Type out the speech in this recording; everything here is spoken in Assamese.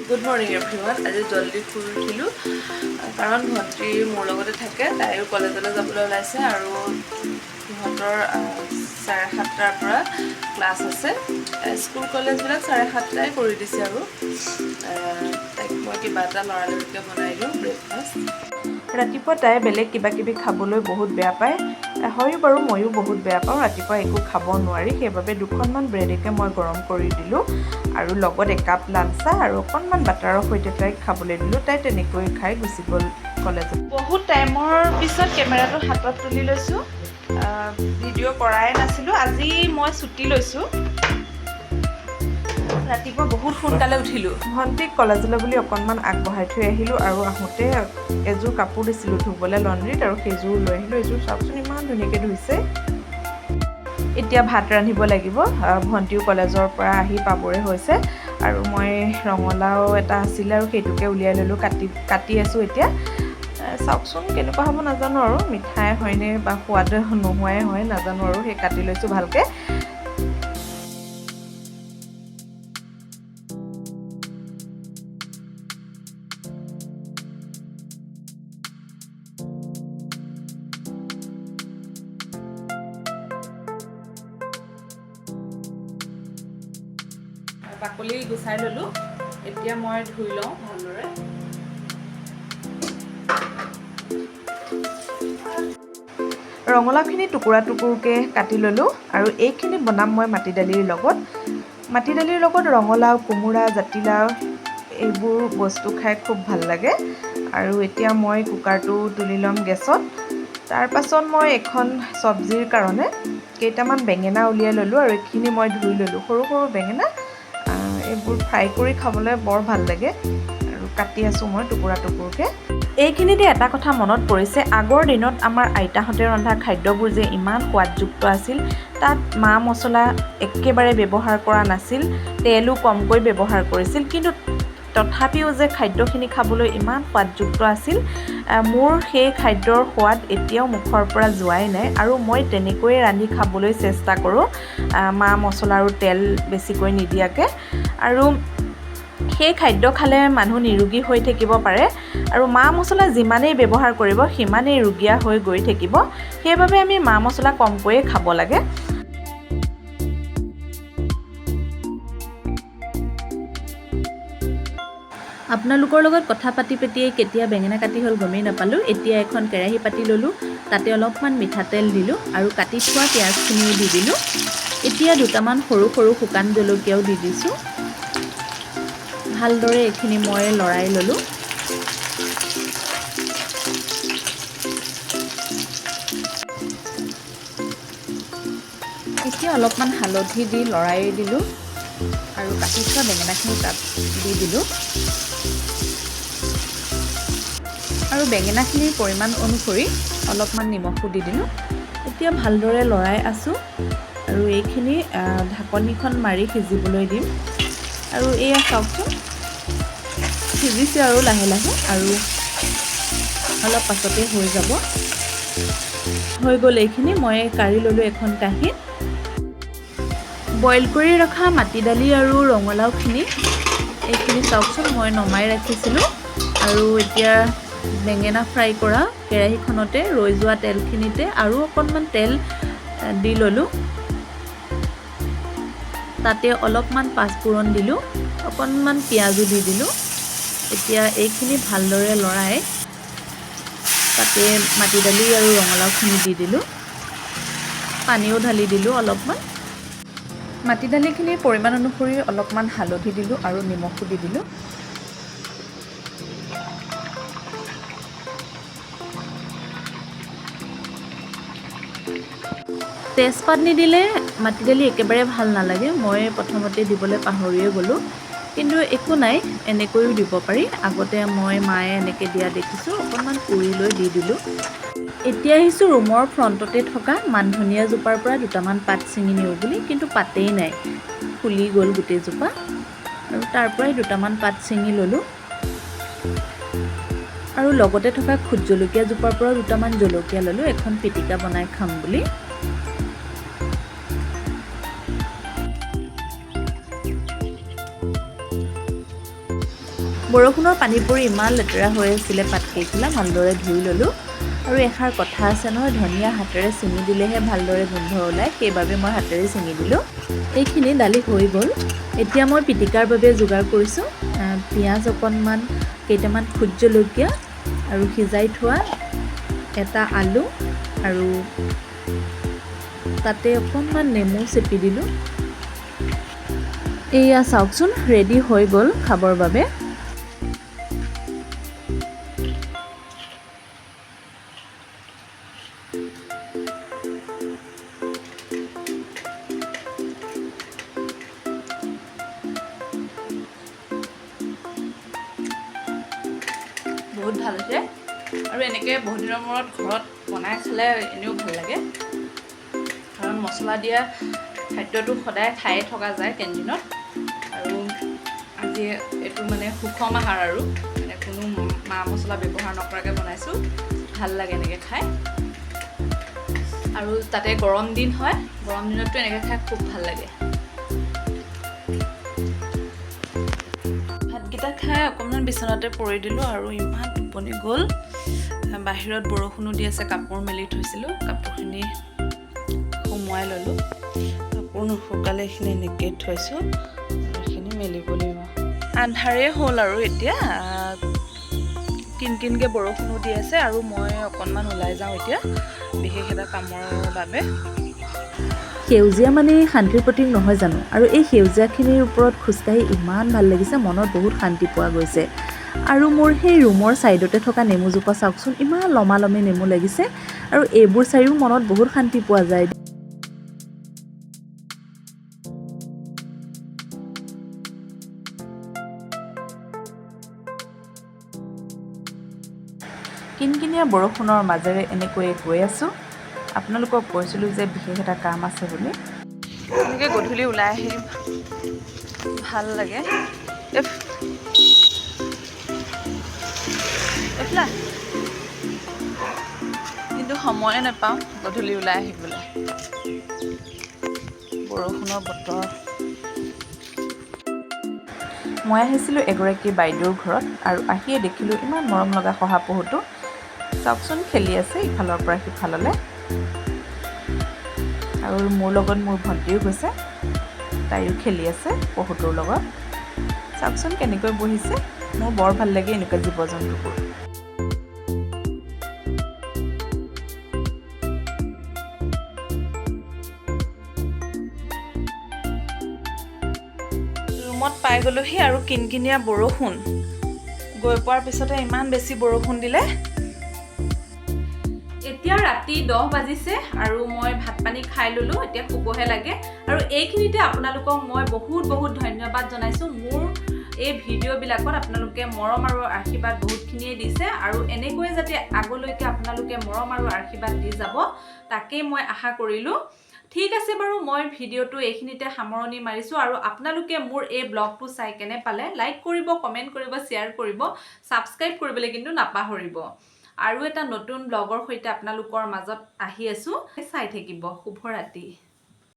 Good morning everyone. আজি জল্দি শুই উঠিলোঁ, কাৰণ ভণ্টি মোৰ লগতে থাকে। তাইও কলেজলৈ যাবলৈ ওলাইছে আৰু সিহঁতৰ 7:30ৰ পৰা ক্লাছ আছে। স্কুল কলেজবিলাক 7:30ই কৰি দিছে। আৰু তাইক মই কিবা এটা লৰালৰিকৈ বনাই দিওঁ ব্ৰেকফাষ্ট। ৰাতিপুৱা তাই বেলেগ কিবা কিবি খাবলৈ বহুত বেয়া পায়। হয়ো বাৰু, ময়ো বহুত বেয়া পাওঁ। ৰাতিপুৱা একো খাব নোৱাৰি। সেইবাবে দুখনমান ব্ৰেডকে মই গৰম কৰি দিলোঁ আৰু লগত একাপ লাল চাহ আৰু অকণমান বাটাৰৰ সৈতে তাইক খাবলৈ দিলোঁ। তাই তেনেকৈ খাই গুচি গ'ল কলেজত। বহুত টাইমৰ পিছত কেমেৰাটো হাতত তুলি লৈছোঁ। ভিডিঅ' কৰাই নাছিলোঁ। আজি মই ছুটি লৈছোঁ। ৰাতিপুৱা বহুত সোনকালে উঠিলোঁ। ভণ্টিক কলেজলৈ বুলি অকণমান আগবঢ়াই থৈ আহিলোঁ আৰু আহোঁতে এযোৰ কাপোৰ দিছিলোঁ ধুবলৈ লণ্ড্ৰিত আৰু সেইযোৰ লৈ আহিলোঁ। এইযোৰ চাওকচোন, ইমান ধুনীয়াকৈ ধুইছে। এতিয়া ভাত ৰান্ধিব লাগিব। ভণ্টিও কলেজৰ পৰা আহি পাবৰে হৈছে। আৰু মই ৰঙালাও এটা আছিলে আৰু সেইটোকে উলিয়াই ল'লোঁ, কাটি কাটি আছোঁ এতিয়া। চাওকচোন কেনেকুৱা হ'ব নাজানো আৰু, মিঠাই হয়নে বা সোৱাদ নোহোৱাই হয় নাজানো আৰু। সেই কাটি লৈছোঁ ভালকৈ। বাকলি গুচাই ল'লোঁ। এতিয়া মই ধুই লওঁ ভালদৰে। ৰঙালাওখিনি টুকুৰা টুকুৰকৈ কাটি ল'লোঁ আৰু এইখিনি বনাম মই মাটি দালিৰ লগত। মাটি দালিৰ লগত ৰঙালাও, কোমোৰা, জাতিলাও এইবোৰ বস্তু খাই খুব ভাল লাগে। আৰু এতিয়া মই কুকাৰটো তুলি ল'ম গেছত। তাৰপাছত মই এখন চব্জিৰ কাৰণে কেইটামান বেঙেনা উলিয়াই ল'লোঁ আৰু এইখিনি মই ধুই ল'লোঁ। সৰু সৰু বেঙেনা, এইবোৰ ফ্ৰাই কৰি খাবলৈ বৰ ভাল লাগে। আৰু কাটি আছোঁ মই টুকুৰা টুকুৰকৈ। এইখিনিতে এটা কথা মনত পৰিছে। আগৰ দিনত আমাৰ আইতাহঁতে ৰন্ধা খাদ্যবোৰ যে ইমান সোৱাদযুক্ত আছিল। তাত মা মছলা একেবাৰে ব্যৱহাৰ কৰা নাছিল, তেলো কমকৈ ব্যৱহাৰ কৰিছিল, কিন্তু তথাপিও যে খাদ্যখিনি খাবলৈ ইমান সোৱাদযুক্ত আছিল। মোৰ সেই খাদ্যৰ সোৱাদ এতিয়াও মুখৰ পৰা যোৱাই নাই আৰু মই তেনেকৈয়ে ৰান্ধি খাবলৈ চেষ্টা কৰোঁ, মা মছলা আৰু তেল বেছিকৈ নিদিয়াকৈ। আৰু সেই খাদ্য খালে মানুহ নিৰোগী হৈ থাকিব পাৰে। আৰু মা মছলা যিমানেই ব্যৱহাৰ কৰিব, সিমানেই ৰুগীয়া হৈ গৈ থাকিব। সেইবাবে আমি মা মছলা কমকৈয়ে খাব লাগে। আপোনালোকৰ লগত কথা পাতি পাতিয়েই কেতিয়া বেঙেনা কাটি হ'ল গমেই নাপালোঁ। এতিয়া এখন কেৰাহী পাতি ল'লোঁ। তাতে অলপমান মিঠাতেল দিলোঁ আৰু কাটি থোৱা পিঁয়াজখিনিও দি দিলোঁ। এতিয়া দুটামান সৰু সৰু শুকান জলকীয়াও দি দিছোঁ। ভালদৰে এইখিনি মই লৰাই ল'লোঁ। এতিয়া অলপমান হালধি দি লৰাই দিলোঁ আৰু কাটি থোৱা বেঙেনাখিনি তাত দি দিলোঁ। আৰু বেঙেনাখিনিৰ পৰিমাণ অনুসৰি অলপমান নিমখো দি দিলোঁ। এতিয়া ভালদৰে লৰাই আছোঁ আৰু এইখিনি ঢাকনিখন মাৰি সিজিবলৈ দিম। আৰু এয়া চাওকচোন, সিজিছে আৰু লাহে লাহে আৰু অলপ পাছতে হৈ যাব। হৈ গ'ল। এইখিনি মই কাঢ়ি ল'লোঁ এখন কাঁহীত। বইল কৰি ৰখা মাটি দালি আৰু ৰঙালাওখিনি, এইখিনি চাওকচোন, মই নমাই ৰাখিছিলোঁ। আৰু এতিয়া বেঙেনা ফ্ৰাই কৰা কেৰাহীখনতে ৰৈ যোৱা তেলখিনিতে আৰু অকণমান তেল দি ল'লোঁ। তাতে অলপমান পাঁচফোৰণ দিলোঁ, অকণমান পিঁয়াজো দি দিলোঁ। এতিয়া এইখিনি ভালদৰে লৰাই তাতে মাটি দালি আৰু ৰঙালাওখিনি দি দিলোঁ। পানীও ঢালি দিলোঁ অলপমান। মাটি দালিখিনিৰ পৰিমাণ অনুসৰি অলপমান হালধি দিলোঁ আৰু নিমখো দি দিলোঁ। তেজপাত নিদিলে মাটি দালি একেবাৰে ভাল নালাগে। মই প্ৰথমতে দিবলৈ পাহৰিয়ে গ'লোঁ, কিন্তু একো নাই, এনেকৈও দিব পাৰি। আগতে মই মায়ে এনেকৈ দিয়া দেখিছোঁ। অকণমান পুৰি লৈ দি দিলোঁ। এতিয়া আহিছোঁ ৰুমৰ ফ্ৰণ্টতে থকা মান ধনিয়াজোপাৰ পৰা দুটামান পাত ছিঙি নিওঁ বুলি, কিন্তু পাতেই নাই, ফুলি গ'ল গোটেইজোপা। আৰু তাৰ পৰাই দুটামান পাত ছিঙি ল'লোঁ আৰু লগতে থকা খুদ জলকীয়াজোপাৰ পৰাও দুটামান জলকীয়া ল'লোঁ, এখন পিটিকা বনাই খাম বুলি। বৰষুণৰ পানী পৰি ইমান লেতেৰা হৈ আছিলে পাতকেইখিলা, ভালদৰে ধুই ল'লোঁ। আৰু এষাৰ কথা আছে নহয়, ধনিয়া হাতেৰে ছিঙি দিলেহে ভালদৰে গোন্ধ ওলায়, সেইবাবে মই হাতেৰে ছিঙি দিলোঁ। এইখিনি দালি হৈ গ'ল। এতিয়া মই পিটিকাৰ বাবে যোগাৰ কৰিছোঁ। পিঁয়াজ অকণমান, কেইটামান ভোট জলকীয়া আৰু সিজাই থোৱা এটা আলু আৰু তাতে অকণমান নেমু চেপি দিলোঁ। এয়া চাওকচোন, ৰেডি হৈ গ'ল খাবৰ বাবে। বহুত ভাল হৈছে আৰু এনেকৈ বহুত দিনৰ মূৰত ঘৰত বনাই খালে এনেও ভাল লাগে, কাৰণ মছলা দিয়া খাদ্যটো সদায় খায়ে থকা যায় কেণ্টিনত। আৰু আজি এইটো মানে সুষম আহাৰ আৰু মানে কোনো মা মছলা ব্যৱহাৰ নকৰাকৈ বনাইছোঁ, ভাল লাগে এনেকৈ খাই। আৰু তাতে গৰম দিন হয়, গৰম দিনততো এনেকৈ খাই খুব ভাল লাগে। ভাতকেইটা খাই অকণমান বিচনাতে পৰি দিলোঁ আৰু ইমান টোপনি গ'ল। বাহিৰত বৰষুণো দি আছে, কাপোৰ মেলি থৈছিলোঁ, কাপোৰখিনি সুমুৱাই ল'লোঁ। কাপোৰ নুশুকালে এইখিনি এনেকৈ থৈছোঁ, এইখিনি মেলিব লাগিব। আন্ধাৰেই হ'ল আৰু এতিয়া কিনকিনকৈ বৰষুণো দি আছে আৰু মই অকণমান ওলাই যাওঁ এতিয়া বিশেষ এটা কামৰ বাবে। সেউজীয়া মানে শান্তিৰ প্ৰতীক নহয় জানো? আৰু এই সেউজীয়াখিনিৰ ওপৰত খোজকাঢ়ি ইমান ভাল লাগিছে, মনত বহুত শান্তি পোৱা গৈছে। আৰু মোৰ সেই ৰুমৰ ছাইডতে থকা নেমুজোপা চাওকচোন, ইমান লমালমি নেমু লাগিছে আৰু এইবোৰ চাইও মনত বহুত শান্তি পোৱা যায়। কিনকিনীয়া বৰষুণৰ মাজেৰে এনেকৈয়ে গৈ আছোঁ। আপোনালোকক কৈছিলোঁ যে বিশেষ এটা কাম আছে বুলি। এনেকৈ গধূলি ওলাই আহি ভাল লাগে। কিন্তু সময়ে নাপাওঁ গধূলি ওলাই আহিবলৈ, বৰষুণৰ বতৰ। মই আহিছিলোঁ এগৰাকী বাইদেউৰ ঘৰত আৰু আহিয়ে দেখিলোঁ ইমান মৰম লগা শহাপহুটো। চাওকচোন, খেলি আছে ইফালৰ পৰা সিফাললৈ। আৰু মোৰ লগত মোৰ ভণ্টিও গৈছে, তাইও খেলি আছে পহুটোৰ লগত। চাওকচোন কেনেকৈ বহিছে, মোৰ বৰ ভাল লাগে এনেকুৱা জীৱ জন্তুবোৰ। ৰুমত পাই গ'লোহি আৰু কিনকিনীয়া বৰষুণ। গৈ পোৱাৰ পিছতে ইমান বেছি বৰষুণ দিলে। এতিয়া ৰাতি 10 বাজিছে আৰু মই ভাত পানী খাই ল'লোঁ, এতিয়া শুবহে লাগে। আৰু এইখিনিতে আপোনালোকক মই বহুত বহুত ধন্যবাদ জনাইছোঁ। মোৰ এই ভিডিঅ'বিলাকত আপোনালোকে মৰম আৰু আশীৰ্বাদ বহুতখিনিয়ে দিছে আৰু এনেকৈয়ে যাতে আগলৈকে আপোনালোকে মৰম আৰু আশীৰ্বাদ দি যাব তাকেই মই আশা কৰিলোঁ। ঠিক আছে বাৰু, মই ভিডিঅ'টো এইখিনিতে সামৰণি মাৰিছোঁ। আৰু আপোনালোকে মোৰ এই ব্লগটো চাই কেনে পালে লাইক কৰিব, কমেণ্ট কৰিব, শ্বেয়াৰ কৰিব, ছাবস্ক্ৰাইব কৰিবলৈ কিন্তু নাপাহৰিব। আৰু এটা নতুন ব্লগৰ সৈতে আপোনালোকৰ মাজত আহি আছোঁ, চাই থাকিব। শুভৰাত্ৰি।